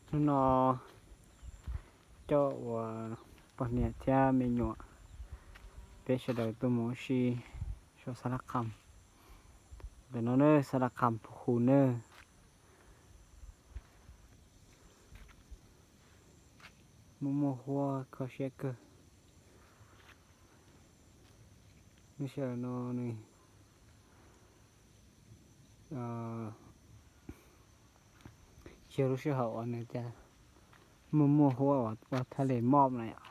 Hnub no coj ua poj niam thiab me nyuam, peb sawv daws tuaj mus ua si saum Xab Laj Qham. Ntawm no ne, Xab Laj Qham Phu Khu ne. Muaj muaj huab kho siab kawg. Lub sij hawm no nws yog lub sij hawm uas nws tias muaj muaj huab uas ua thaj les mob na yom.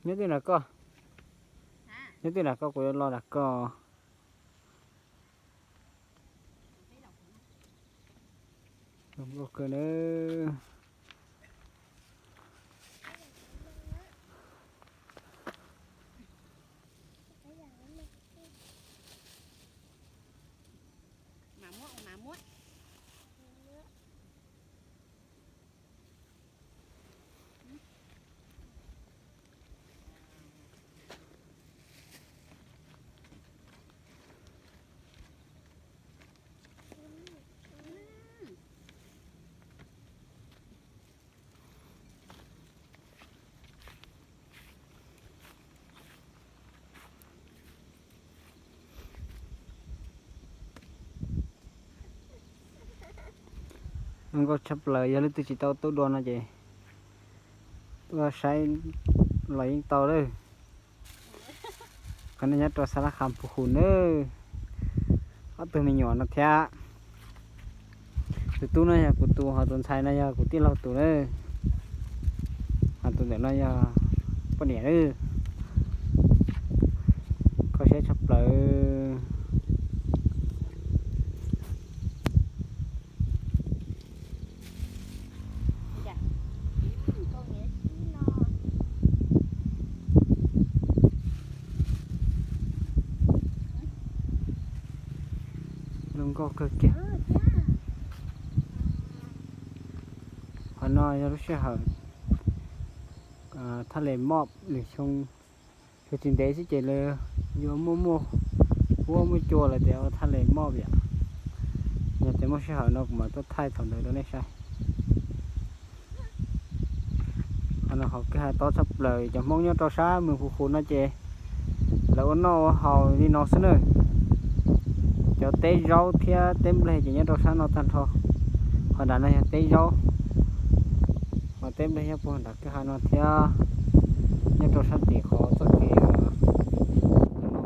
Nyob twg na koj? Nyob twg na koj, kuv yuav los nram koj. Zoo nkauj kawg na. Zoo nkauj tshaj plaws, yog leej twg tsis tau tuaj dua no ces tuaj saib los yeej tau lawm. Qhov no nyob rau Xab Laj Qham Phu Khu nawb. Ob tug me nyuam no thiab. Tus tub no yog kuv tus, ho tus ntxhais no yog kuv tij laug tus nawb. Ho tus ntawm no yog poj niam nawb. Kho siab tshaj plaws. Zoo nkauj kawg kiag. Qhov no yog lub sij hawm thaj les mob lwm xyoo, xyoo tsis ntev xwb ces lawv yuav muaj muaj huab muaj cua lawm tias ua thaj les mob yom. Yog tias muaj sij hawm no kuv mam tuaj thaij thaum ntawd rau nej saib. Qhov no qhov kwj ha tob tshaj plaws, cov Hmoob nyob rau sab Mws Phu Khu no ces lawv ua noj ua haus li no xwb na. Cov teb zaub thiab teb nplej ces nyob rau sab no tag nrho. Qhov nram no yog teb zaub, ho teb nplej nyob puag nram kwj ha no thiab. Nyob rau sab tim qhov txoj kev no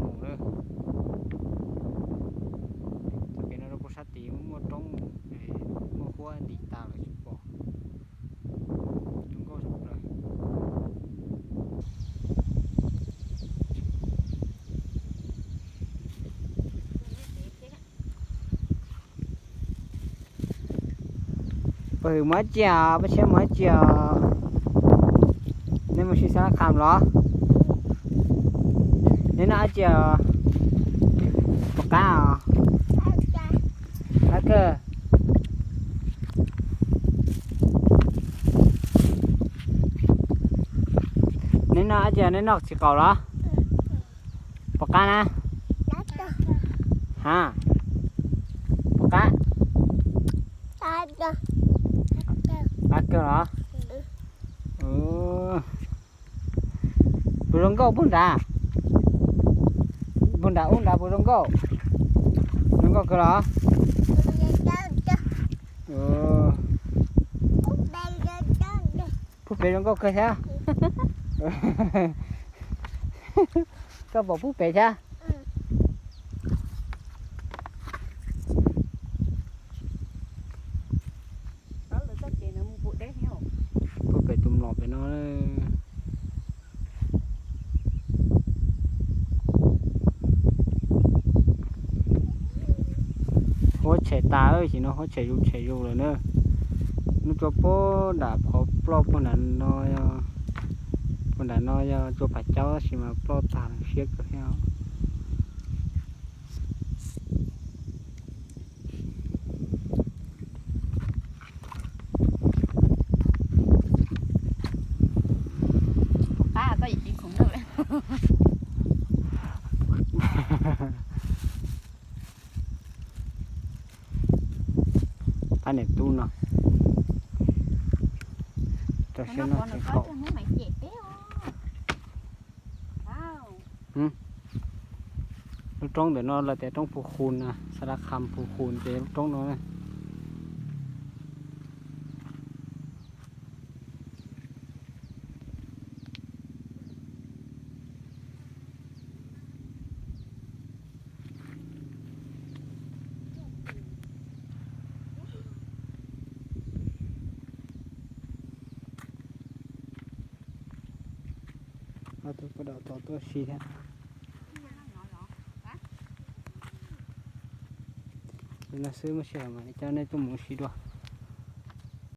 mus na, txoj kev no rau puag sab tid muaj roob, muaj huab ntim tas lawm tsis pom. Zoo nkauj tshaj plaws. Pab Hwm mus dab tsi os? Pab Tshiab mus dab tsi os? Neb mus si Xab Laj Qham los? Neb noj dab tsi os? Pom qab os? Qab kawg. Neb noj dab tsi? Neb noj txiv qaub los? Pom qab na? Ha, pom qab. Qab kawg los? Puas zoo nkauj puag nrad? Puag nram ub nrad puas zoo nkauj? Zoo nkauj kawg los? Pub pem zoo nkauj kawg thiab. Koj pom pub pem thiab? Pub pem tus mlom pem no. Huab tshem tas, tam sim no huab tshem zus tshem zus lawm na. Hnub tsua puag nram qhov ploj puag nram no, puag nram no yog tsua Phav Caub tab sis mas ploj tag lawm, siab kawg thiab. Pom qab koj yim tsis khoom na. Niam tub no, rau siab no tseem haum. Lub roob ntawm no lawv tias roob Phu Khun na, Xa La Kham Phu Khun ces lub roob no na. Ob tug poj dam tod tuaj si thiab. Li no xwb, muaj sij hawm mam li coj nej tuaj mus ua si dua.